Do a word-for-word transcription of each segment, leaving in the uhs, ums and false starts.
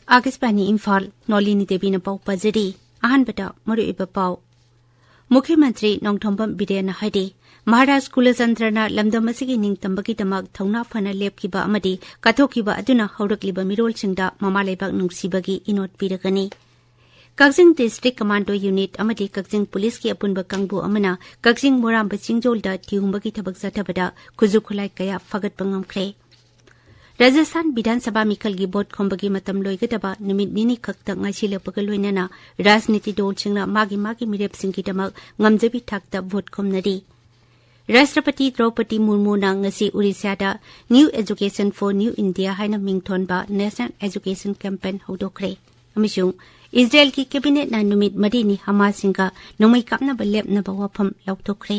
ꯑꯥꯀꯥꯁꯕꯥꯅꯤ ꯏꯝꯐꯥꯜ, ꯅꯣꯂꯤꯅꯤ ꯗꯦꯕꯤꯅ ꯄꯥꯎ ꯄꯥꯖꯔꯤ꯫ ꯑꯍꯥꯟꯕꯗ ꯃꯔꯨꯑꯣꯏꯕ ꯄꯥꯎ꯫ ꯃꯨꯈ꯭ꯌ ꯃꯟꯇ꯭ꯔꯤ ꯅꯣꯡꯊꯣꯝꯕꯝ ꯕꯤꯔꯦꯟꯅ ꯍꯥꯏꯔꯤ, ꯃꯍꯥꯔꯥꯖ ꯀꯨꯂꯆꯟꯗ꯭ꯔꯅ ꯂꯝꯗꯝ ꯑꯁꯤꯒꯤ ꯅꯤꯡꯇꯝꯕꯒꯤꯗꯃꯛ ꯊꯧꯅꯥ ꯐꯅ ꯂꯦꯞꯈꯤꯕ ꯑꯃꯗꯤ ꯀꯠꯊꯣꯛꯈꯤꯕ ꯑꯗꯨꯅ ꯍꯧꯔꯛꯂꯤꯕ ꯃꯤꯔꯣꯜꯁꯤꯡꯗ ꯃꯃꯥ ꯂꯩꯕꯥꯛ ꯅꯨꯡꯁꯤꯕꯒꯤ ꯏꯅꯣꯠ ꯄꯤꯔꯒꯅꯤ꯫ ꯀꯛꯆꯤꯡ ꯗꯤꯁꯇ꯭ꯔꯤꯛ ꯀꯃꯥꯟꯗꯣ ꯌꯨꯅꯤꯠ ꯑꯃꯗꯤ ꯀꯛꯆꯤꯡ ꯄꯨꯂꯤꯁꯀꯤ ꯑꯄꯨꯟꯕ ꯀꯥꯡꯕꯨ ꯑꯃꯅ ꯀꯛꯆꯤꯡ ꯃꯣꯔꯥꯝꯕ ꯆꯤꯡꯖꯣꯜꯗ ꯊꯤꯍꯨꯝꯕꯒꯤ ꯊꯕꯛ ꯆꯠꯊꯕꯗ ꯈꯨꯠꯁꯨ ꯈꯨꯠꯂꯥꯏ ꯀꯌꯥ ꯐꯥꯒꯠꯄ ꯉꯝꯈ꯭ꯔꯦ꯫ ꯔꯥꯖꯁꯊꯥꯟ ꯕꯤꯙꯥꯟ ꯁꯚꯥ ꯃꯤꯈꯜꯒꯤ ꯚꯣꯠ ꯈꯣꯝꯕꯒꯤ ꯃꯇꯝ ꯂꯣꯏꯒꯗꯕ ꯅꯨꯃꯤꯠ ꯅꯤꯅꯤ ꯈꯛꯇ ꯉꯥꯏꯁꯤꯜꯂꯛꯄꯒ ꯂꯣꯏꯅꯅ ꯔꯥꯖꯅꯤꯇꯤ ꯗꯜꯁꯤꯡꯅ ꯃꯥꯒꯤ ꯃꯥꯒꯤ ꯃꯤꯔꯦꯞꯁꯤꯡꯒꯤꯗꯃꯛ ꯉꯝꯖꯕꯤ ꯊꯥꯛꯇ ꯚꯣꯠ ꯈꯣꯝꯅꯔꯤ꯫ ꯔꯥꯁꯇ꯭ꯔꯄꯇꯤ ꯗ꯭ꯔꯧꯄꯗꯤ ꯃꯨꯔꯃꯨꯅ ꯉꯁꯤ ꯎꯔꯤꯁ꯭ꯌꯥꯗ New Education for New India ꯍꯥꯏꯅ ꯃꯤꯡꯊꯣꯟꯕ National Education Campaign ꯍꯧꯗꯣꯛꯈ꯭ꯔꯦ꯫ ꯑꯃꯁꯨꯡ ꯏꯖꯔꯦꯜꯒꯤ ꯀꯦꯕꯤꯅꯦꯠꯅ ꯅꯨꯃꯤꯠ ꯃꯔꯤꯅꯤ ꯍꯃꯥꯁꯁꯤꯡꯒ ꯅꯣꯡꯃꯩ ꯀꯥꯞꯅꯕ ꯂꯦꯞꯅꯕ ꯋꯥꯐꯝ ꯂꯥꯎꯊꯣꯛꯈ꯭ꯔꯦ꯫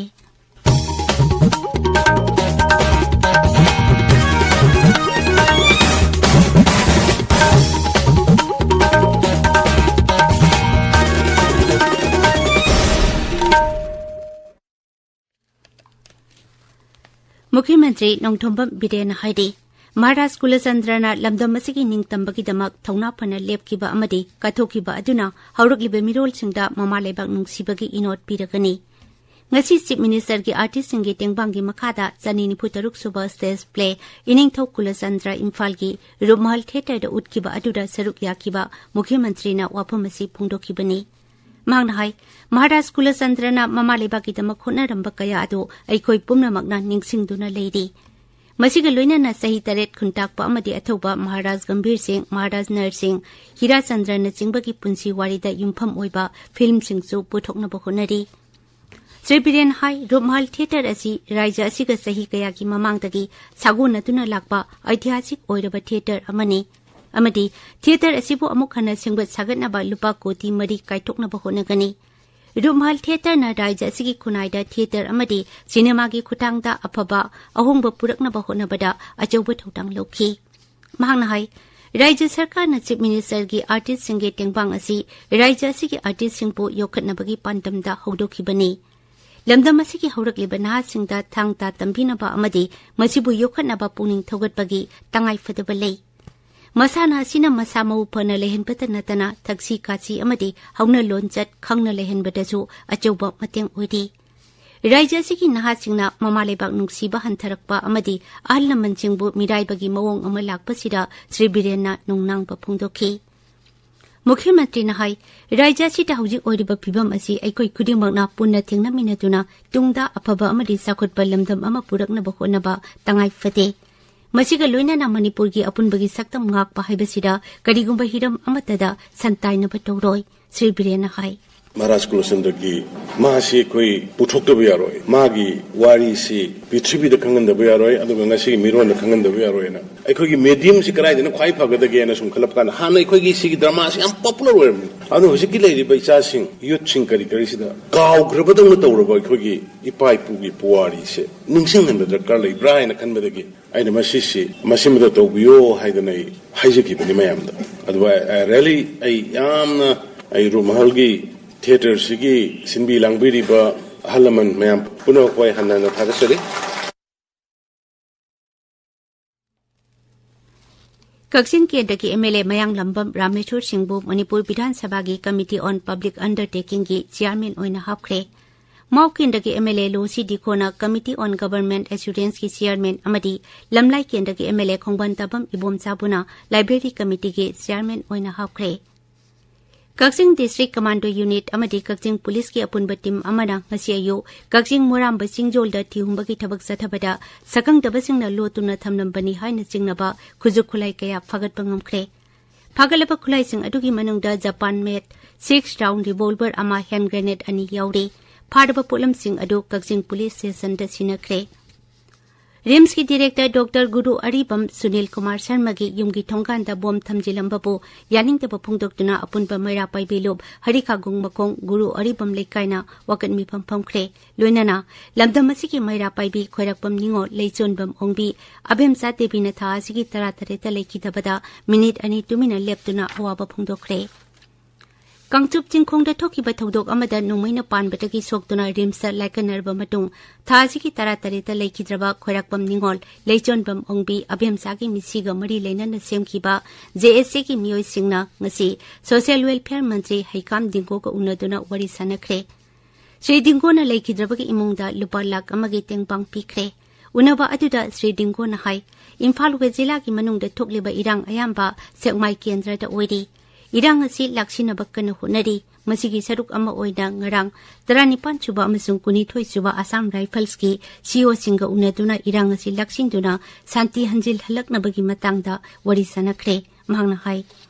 ꯃꯨꯈ꯭ꯌ ꯃꯟꯇ꯭ꯔꯤ ꯅꯣꯡꯊꯣꯝꯕꯝ ꯕꯤꯔꯦꯟꯅ ꯍꯥꯏꯔꯤ, ꯃꯍꯥꯔꯥꯖ ꯀꯨꯂꯆꯟꯗ꯭ꯔꯅ ꯂꯝꯗꯝ ꯑꯁꯤꯒꯤ ꯅꯤꯡꯇꯝꯕꯒꯤꯗꯃꯛ ꯊꯧꯅꯥ ꯐꯅ ꯂꯦꯞꯈꯤꯕ ꯑꯃꯗꯤ ꯀꯠꯊꯣꯛꯈꯤꯕ ꯑꯗꯨꯅ ꯍꯧꯔꯛꯂꯤꯕ ꯃꯤꯔꯣꯜꯁꯤꯡꯗ ꯃꯃꯥ ꯂꯩꯕꯥꯛ ꯅꯨꯡꯁꯤꯕꯒꯤ ꯏꯅꯣꯠ ꯄꯤꯔꯒꯅꯤ꯫ ꯉꯁꯤ ꯆꯤꯐ ꯃꯤꯅꯤꯁꯇꯔꯒꯤ ꯑꯥꯔꯇꯤꯁꯁꯤꯡꯒꯤ ꯇꯦꯡꯕꯥꯡꯒꯤ ꯃꯈꯥꯗ ꯆꯅꯤ ꯅꯤꯐꯨ ꯇꯔꯨꯛ ꯁꯨꯕ ꯁ꯭ꯇꯦꯖ ꯄ꯭ꯂꯦ ꯏꯅꯤꯡꯊꯧ ꯀꯨꯂꯆꯟꯗ꯭ꯔ ꯏꯝꯐꯥꯜꯒꯤ ꯔꯨꯞꯃꯍꯜ ꯊꯤꯌꯦꯇꯔꯗ ꯎꯠꯈꯤꯕ ꯑꯗꯨꯗ ꯁꯔꯨꯛ ꯌꯥꯈꯤꯕ ꯃꯨꯈ꯭ꯌ ꯃꯟꯇ꯭ꯔꯤꯅ ꯋꯥꯐꯝ ꯑꯁꯤ ꯐꯣꯡꯗꯣꯛꯈꯤꯕꯅꯤ꯫ ꯃꯍꯥꯛꯅ ꯍꯥꯏ, ꯃꯍꯥꯔꯥꯖ ꯀꯨꯂꯆꯟꯗ꯭ꯔꯅ ꯃꯃꯥ ꯂꯩꯕꯥꯛꯀꯤꯗꯃꯛ ꯍꯣꯠꯅꯔꯝꯕ ꯀꯌꯥ ꯑꯗꯨ ꯑꯩꯈꯣꯏ ꯄꯨꯝꯅꯃꯛꯅ ꯅꯤꯡꯁꯤꯡꯗꯨꯅ ꯂꯩꯔꯤ꯫ ꯃꯁꯤꯒ ꯂꯣꯏꯅꯅ ꯆꯍꯤ ꯇꯔꯦꯠ ꯈꯨꯟꯇꯥꯛꯄ ꯑꯃꯗꯤ ꯑꯊꯧꯕ ꯃꯍꯥꯔꯥꯖ ꯒꯝꯚꯤꯔ ꯁꯤꯡ, ꯃꯍꯥꯔꯥꯖ ꯅꯔ ꯁꯤꯡ, ꯍꯤꯔꯥ ꯆꯟꯗ꯭ꯔꯅꯆꯤꯡꯕꯒꯤ ꯄꯨꯟꯁꯤ ꯋꯥꯔꯤꯗ ꯌꯨꯝꯐꯝ ꯑꯣꯏꯕ ꯐꯤꯜꯝꯁꯤꯡꯁꯨ ꯄꯨꯊꯣꯛꯅꯕ ꯍꯣꯠꯅꯔꯤ꯫ ꯁ꯭ꯔꯤ ꯕꯤꯔꯦꯟ ꯍꯥꯏ, ꯔꯨꯞꯃꯍꯜ ꯊꯤꯌꯦꯇꯔ ꯑꯁꯤ ꯔꯥꯖ꯭ꯌ ꯑꯁꯤꯒ ꯆꯍꯤ ꯀꯌꯥꯒꯤ ꯃꯃꯥꯡꯗꯒꯤ ꯁꯥꯒꯣꯟꯅꯗꯨꯅ ꯂꯥꯛꯄ ꯑꯩꯇꯤꯍꯥꯁꯤꯛ ꯑꯣꯏꯔꯕ ꯊꯤꯌꯦꯇꯔ ꯑꯃꯅꯤ ꯑꯃꯗꯤ ꯊꯤꯌꯦꯇꯔ ꯑꯁꯤꯕꯨ ꯑꯃꯨꯛ ꯍꯟꯅ ꯁꯦꯝꯒꯠ ꯁꯥꯒꯠꯅꯕ ꯂꯨꯄꯥ ꯀꯣꯇꯤ ꯃꯔꯤ ꯀꯥꯏꯊꯣꯛꯅꯕ ꯍꯣꯠꯅꯒꯅꯤ꯫ ꯔꯨꯞꯃꯍꯜ ꯊꯤꯌꯦꯇꯔꯅ ꯔꯥꯖ꯭ꯌ ꯑꯁꯤꯒꯤ ꯈꯨꯟꯅꯥꯏꯗ ꯊꯤꯌꯦꯇꯔ ꯑꯃꯗꯤ ꯁꯤꯅꯦꯃꯥꯒꯤ ꯈꯨꯠꯊꯥꯡꯗ ꯑꯐꯕ ꯑꯍꯣꯡꯕ ꯄꯨꯔꯛꯅꯕ ꯍꯣꯠꯅꯕꯗ ꯑꯆꯧꯕ ꯊꯧꯗꯥꯡ ꯂꯧꯈꯤ꯫ ꯃꯍꯥꯛꯅ ꯍꯥꯏ, ꯔꯥꯖ꯭ꯌ ꯁꯔꯀꯥꯔꯅ ꯆꯤꯐ ꯃꯤꯅꯤꯁꯇꯔꯒꯤ ꯑꯥꯔꯇꯤꯁꯁꯤꯡꯒꯤ ꯇꯦꯡꯕꯥꯡ ꯑꯁꯤ ꯔꯥꯖ꯭ꯌ ꯑꯁꯤꯒꯤ ꯑꯥꯔꯇꯤꯁꯁꯤꯡꯕꯨ ꯌꯣꯛꯈꯠꯅꯕꯒꯤ ꯄꯥꯟꯗꯝꯗ ꯍꯧꯗꯣꯛꯈꯤꯕꯅꯤ꯫ ꯂꯝꯗꯝ ꯑꯁꯤꯒꯤ ꯍꯧꯔꯛꯂꯤꯕ ꯅꯍꯥꯁꯤꯡꯗ ꯊꯥꯡ ꯇꯥ ꯇꯝꯕꯤꯅꯕ ꯑꯃꯗꯤ ꯃꯁꯤꯕꯨ ꯌꯣꯛꯈꯠꯅꯕ ꯄꯨꯛꯅꯤꯡ ꯊꯧꯒꯠꯄꯒꯤ ꯇꯉꯥꯏꯐꯗꯕ ꯂꯩ꯫ ꯃꯁꯥꯟꯅ ꯑꯁꯤꯅ ꯃꯁꯥ ꯃꯎ ꯐꯅ ꯂꯩꯍꯟꯕꯇ ꯅꯠꯇꯅ ꯊꯛꯁꯤ ꯈꯥꯁꯤ ꯑꯃꯗꯤ ꯍꯧꯅ ꯂꯣꯟꯆꯠ ꯈꯪꯅ ꯂꯩꯍꯟꯕꯗꯁꯨ ꯑꯆꯧꯕ ꯃꯇꯦꯡ ꯑꯣꯏꯔꯤ꯫ ꯔꯥꯖ꯭ꯌ ꯑꯁꯤꯒꯤ ꯅꯍꯥꯁꯤꯡꯅ ꯃꯃꯥ ꯂꯩꯕꯥꯛ ꯅꯨꯡꯁꯤꯕ ꯍꯟꯊꯔꯛꯄ ꯑꯃꯗꯤ ꯑꯍꯜ ꯂꯃꯟꯁꯤꯡꯕꯨ ꯃꯤꯔꯥꯏꯕꯒꯤ ꯃꯑꯣꯡ ꯑꯃ ꯂꯥꯛꯄꯁꯤꯗ ꯁ꯭ꯔꯤ ꯕꯤꯔꯦꯟꯅ ꯅꯨꯡꯅꯥꯡꯕ ꯐꯣꯡꯗꯣꯛꯈꯤ꯫ ꯃꯨꯈ꯭ꯌ ꯃꯟꯇ꯭ꯔꯤꯅ ꯍꯥꯏ, ꯔꯥꯖ꯭ꯌ ꯑꯁꯤꯗ ꯍꯧꯖꯤꯛ ꯑꯣꯏꯔꯤꯕ ꯐꯤꯚꯝ ꯑꯁꯤ ꯑꯩꯈꯣꯏ ꯈꯨꯗꯤꯡꯃꯛꯅ ꯄꯨꯟꯅ ꯊꯦꯡꯅꯃꯤꯟꯅꯗꯨꯅ ꯇꯨꯡꯗ ꯑꯐꯕ ꯑꯃꯗꯤ ꯆꯥꯎꯈꯠꯄ ꯂꯝꯗꯝ ꯑꯃ ꯄꯨꯔꯛꯅꯕ ꯍꯣꯠꯅꯕ ꯇꯉꯥꯏ ꯐꯗꯦ꯫ ꯃꯁꯤꯒ ꯂꯣꯏꯅꯅ ꯃꯅꯤꯄꯨꯔꯒꯤ ꯑꯄꯨꯟꯕꯒꯤ ꯁꯛꯇꯝ ꯉꯥꯛꯄ ꯍꯥꯏꯕꯁꯤꯗ ꯀꯔꯤꯒꯨꯝꯕ ꯍꯤꯔꯝ ꯑꯃꯠꯇꯗ ꯁꯟꯇꯥꯏꯅꯕ ꯇꯧꯔꯣꯏ, ꯁ꯭ꯔꯤ ꯕꯤꯔꯦꯟꯅ ꯍꯥꯏ꯫ ꯃꯍꯥꯔꯥꯖ ꯀꯨꯂꯆꯟꯗ꯭ꯔꯒꯤ ꯃꯥꯁꯤ ꯑꯩꯈꯣꯏ ꯄꯨꯊꯣꯛꯇꯕ ꯌꯥꯔꯣꯏ, ꯃꯥꯒꯤ ꯋꯥꯔꯤꯁꯤ ꯄ꯭ꯔꯤꯊꯤꯕꯤꯗ ꯈꯪꯍꯟꯗꯕ ꯌꯥꯔꯣꯏ, ꯑꯗꯨꯒ ꯉꯁꯤꯒꯤ ꯃꯤꯔꯣꯟꯗ ꯈꯪꯍꯟꯗꯕ ꯌꯥꯔꯣꯏꯅ ꯑꯩꯈꯣꯏꯒꯤ ꯃꯦꯗꯤꯌꯝꯁꯤ ꯀꯗꯥꯏꯗꯅ ꯈ꯭ꯋꯥꯏ ꯐꯒꯗꯒꯦꯅ ꯁꯨꯝ ꯈꯜꯂꯛꯄ ꯀꯥꯟꯗ ꯍꯥꯟꯅ ꯑꯩꯈꯣꯏꯒꯤ ꯁꯤꯒꯤ ꯗ꯭ꯔꯃꯥꯁꯤ ꯌꯥꯝ ꯄꯣꯄꯨꯂꯔ ꯑꯣꯏꯔꯝꯃꯤ꯫ ꯑꯗꯨꯅ ꯍꯧꯖꯤꯛꯀꯤ ꯂꯩꯔꯤꯕ ꯏꯆꯥꯁꯤꯡ, ꯌꯨꯠꯁꯤꯡ ꯀꯔꯤ ꯀꯔꯤꯁꯤꯗ ꯀꯥꯎꯈ꯭ꯔꯕꯗꯧꯅ ꯇꯧꯔꯕ ꯑꯩꯈꯣꯏꯒꯤ ꯏꯄꯥ ꯏꯄꯨꯒꯤ ꯄꯨꯋꯥꯔꯤꯁꯦ ꯅꯤꯡꯁꯤꯡꯍꯟꯕ ꯗꯔꯀꯥꯔ ꯂꯩꯕ꯭ꯔꯥ ꯍꯥꯏꯅ ꯈꯟꯕꯗꯒꯤ ꯑꯩꯅ ꯃꯁꯤꯁꯤ ꯃꯁꯤꯃꯗ ꯇꯧꯕꯤꯌꯣ ꯍꯥꯏꯗꯅ ꯑꯩ ꯍꯥꯏꯖꯈꯤꯕꯅꯤ ꯃꯌꯥꯝꯗ꯫ ꯑꯗꯨꯒ ꯑꯩ, ꯑꯩ really ꯑꯩ ꯌꯥꯝꯅ ꯑꯩ ꯔꯨꯃꯍꯜꯒꯤ ꯊꯤꯌꯦꯇꯔꯁꯤꯒꯤ ꯁꯤꯟꯕꯤ ꯂꯥꯡꯕꯤꯔꯤꯕ ꯑꯍꯜ ꯂꯃꯟ ꯃꯌꯥꯝ ꯄꯨꯝꯅꯃꯛꯄꯨ ꯑꯩ ꯍꯟꯅ ꯍꯟꯅ ꯊꯥꯒꯠꯆꯔꯤ꯫ ꯀꯛꯆꯤꯡ ꯀꯦꯟꯗ꯭ꯔꯒꯤ ꯑꯦꯝ ꯑꯦꯜ ꯑꯦ ꯃꯌꯥꯡꯂꯝꯕꯝ ꯔꯥꯃꯦꯁꯣꯔ ꯁꯤꯡꯕꯨ ꯃꯅꯤꯄꯨꯔ ꯕꯤꯙꯥꯟ ꯁꯚꯥꯒꯤ Committee on Public Undertakingꯒꯤ ꯆꯤꯌꯥꯔꯃꯦꯟ ꯑꯣꯏꯅ ꯍꯥꯞꯈ꯭ꯔꯦ꯫ ꯃꯥꯎ ꯀꯦꯟꯗ꯭ꯔꯒꯤ ꯑꯦꯝ ꯑꯦꯜ ꯑꯦ ꯂꯣꯁꯤ ꯗꯤꯈꯣꯅ Committee on Government Assuranceꯀꯤ ꯆꯤꯌꯥꯔꯃꯦꯟ ꯑꯃꯗꯤ ꯂꯝꯂꯥꯏ ꯀꯦꯟꯗ꯭ꯔꯒꯤ M L A Khongbantabam ꯏꯕꯣꯝꯆꯥꯕꯨꯅ ꯂꯥꯏꯕ꯭ꯔꯦꯔꯤ ꯀꯃꯤꯇꯤꯒꯤ ꯆꯤꯌꯥꯔꯃꯦꯟ ꯑꯣꯏꯅ ꯍꯥꯞꯈ꯭ꯔꯦ꯫ ꯀꯛꯆꯤꯡ ꯗꯤꯁꯇ꯭ꯔꯤꯛ ꯀꯃꯥꯟꯗꯣ ꯌꯨꯅꯤꯠ ꯑꯃꯗꯤ ꯀꯛꯆꯤꯡ ꯄꯨꯂꯤꯁꯀꯤ ꯑꯄꯨꯟꯕ ꯇꯤꯝ ꯑꯃꯅ ꯉꯁꯤ ꯑꯌꯨꯛ ꯀꯛꯆꯤꯡ ꯃꯣꯔꯥꯝꯕ ꯆꯤꯡꯖꯣꯜꯗ ꯊꯤꯍꯨꯝꯕꯒꯤ ꯊꯕꯛ ꯆꯠꯊꯕꯗ ꯁꯛꯈꯪꯗꯕꯁꯤꯡꯅ ꯂꯣꯠꯇꯨꯅ ꯊꯝꯂꯝꯕꯅꯤ ꯍꯥꯏꯅ ꯆꯤꯡꯅꯕ ꯈꯨꯠꯁꯨ ꯈꯨꯠꯂꯥꯏ ꯀꯌꯥ ꯐꯥꯒꯠꯄ ꯉꯝꯈ꯭ꯔꯦ꯫ ꯐꯥꯒꯠꯂꯕ ꯈꯨꯠꯂꯥꯏꯁꯤꯡ ꯑꯗꯨꯒꯤ ꯃꯅꯨꯡꯗ Japan made six round revolver ꯑꯃ, hand grenade ꯑꯅꯤ ꯌꯥꯎꯔꯤ꯫ ꯐꯥꯔꯕ ꯄꯣꯠꯂꯝꯁꯤꯡ ꯑꯗꯨ ꯀꯛꯆꯤꯡ ꯄꯨꯂꯤꯁ ꯁ꯭ꯇꯦꯁꯟꯗ ꯁꯤꯟꯅꯈ꯭ꯔꯦ꯫ ꯔꯤꯝꯁꯀꯤ ꯗꯤꯔꯦꯛꯇꯔ ꯗꯣꯛꯇꯔ ꯒꯨꯔꯨ ꯑꯔꯤꯕꯝ ꯁꯨꯅꯤꯜ ꯀꯨꯃꯥꯔ ꯁꯔꯃꯒꯤ ꯌꯨꯝꯒꯤ ꯊꯣꯡꯒꯥꯟꯗ ꯕꯣꯝ ꯊꯝꯖꯤꯜꯂꯝꯕꯕꯨ ꯌꯥꯅꯤꯡꯗꯕ ꯐꯣꯡꯗꯣꯛꯇꯨꯅ ꯑꯄꯨꯟꯕ ꯃꯩꯔꯥ ꯄꯥꯏꯕꯤ ꯂꯨꯞ ꯍꯔꯤꯈꯥꯒꯨꯡ ꯃꯈꯣꯡ ꯒꯨꯔꯨ ꯑꯔꯤꯕꯝ ꯂꯩꯀꯥꯏꯅ ꯋꯥꯀꯠ ꯃꯤꯐꯝ ꯐꯝꯈ꯭ꯔꯦ꯫ ꯂꯣꯏꯅꯅ ꯂꯝꯗꯝ ꯑꯁꯤꯒꯤ ꯃꯩꯔꯥ ꯄꯥꯏꯕꯤ ꯈꯣꯏꯔꯥꯛꯄꯝ ꯅꯤꯉꯣꯜ ꯂꯩꯆꯣꯟꯕꯝ ꯑꯣꯡꯕꯤ ꯑꯕꯦꯝꯆꯥ ꯗꯦꯕꯤꯅ ꯊꯥ ꯑꯁꯤꯒꯤ ꯇꯔꯥꯇꯔꯦꯠꯇ ꯂꯩꯈꯤꯗꯕꯗ ꯃꯤꯅꯤꯠ ꯑꯅꯤ ꯇꯨꯃꯤꯟꯅ ꯂꯦꯞꯇꯨꯅ ꯑꯋꯥꯕ ꯐꯣꯡꯗꯣꯛꯈ꯭ꯔꯦ꯫ ꯀꯥꯡꯆꯨꯞ ꯆꯤꯡꯈꯣꯡꯗ ꯊꯣꯛꯈꯤꯕ ꯊꯧꯗꯣꯛ ꯑꯃꯗ ꯅꯣꯡꯃꯩꯅ ꯄꯥꯟꯕꯗꯒꯤ ꯁꯣꯛꯇꯨꯅ ꯔꯤꯝꯁꯇ ꯂꯥꯏꯀꯠꯅꯔꯕ ꯃꯇꯨꯡ, ꯊꯥ ꯑꯁꯤꯒꯤ ꯇꯔꯥꯇꯔꯦꯠꯇ ꯂꯩꯈꯤꯗ꯭ꯔꯕ ꯈꯣꯏꯔꯥꯛꯄꯝ ꯅꯤꯉꯣꯜ, ꯂꯩꯆꯣꯟꯕꯝ ꯑꯣꯡꯕꯤ, ꯑꯕꯦꯝꯆꯥꯒꯤ ꯃꯤꯁꯤꯒ ꯃꯔꯤ ꯂꯩꯅꯅ ꯁꯦꯝꯈꯤꯕ ꯖꯦ ꯑꯦꯁ ꯁꯤꯒꯤ ꯃꯤꯑꯣꯏꯁꯤꯡꯅ ꯉꯁꯤ ꯁꯣꯁꯤꯌꯦꯜ ꯋꯦꯜꯐꯤꯌꯔ ꯃꯟꯇ꯭ꯔꯤ ꯍꯩꯀꯥꯝ ꯗꯤꯡꯒꯣꯒ ꯎꯅꯗꯨꯅ ꯋꯥꯔꯤ ꯁꯥꯟꯅꯈ꯭ꯔꯦ꯫ ꯁ꯭ꯔꯤ ꯗꯤꯡꯒꯣꯅ ꯂꯩꯈꯤꯗ꯭ꯔꯕꯒꯤ ꯏꯃꯨꯡꯗ ꯂꯨꯄꯥ ꯂꯥꯈ ꯑꯃꯒꯤ ꯇꯦꯡꯕꯥꯡ ꯄꯤꯈ꯭ꯔꯦ꯫ ꯎꯅꯕ ꯑꯗꯨꯗ ꯁ꯭ꯔꯤ ꯗꯤꯡꯒꯣꯅ ꯍꯥꯏ, ꯏꯝꯐꯥꯜ ꯋꯦꯁ ꯖꯤꯂꯥꯒꯤ ꯃꯅꯨꯡꯗ ꯊꯣꯛꯂꯤꯕ ꯏꯔꯥꯡ ꯑꯌꯥꯝꯕ ꯁꯦꯛꯃꯥꯏ ꯀꯦꯟꯗ꯭ꯔꯗ ꯑꯣꯏꯔꯤ꯫ ꯏꯔꯥꯡ ꯑꯁꯤ ꯂꯥꯛꯁꯤꯟꯅꯕ ꯀꯟꯅ ꯍꯣꯠꯅꯔꯤ꯫ ꯃꯁꯤꯒꯤ ꯁꯔꯨꯛ ꯑꯃ ꯑꯣꯏꯅ ꯉꯔꯥꯡ ꯇꯔꯥꯅꯤꯄꯥꯟ ꯁꯨꯕ ꯑꯃꯁꯨꯡ ꯀꯨꯟꯅꯤꯊꯣꯏ ꯁꯨꯕ ꯑꯁꯥꯝ ꯔꯥꯏꯐꯜꯁꯀꯤ ꯁꯤ ꯏ ꯑꯣꯁꯤꯡꯒ ꯎꯅꯗꯨꯅ ꯏꯔꯥꯡ ꯑꯁꯤ ꯂꯥꯛꯁꯤꯟꯗꯨꯅ ꯁꯥꯟꯇꯤ ꯍꯟꯖꯤꯜꯍꯜꯂꯛꯅꯕꯒꯤ ꯃꯇꯥꯡꯗ ꯋꯥꯔꯤ ꯁꯥꯟꯅꯈ꯭ꯔꯦ꯫ ꯃꯍꯥꯛꯅ ꯍꯥꯏ,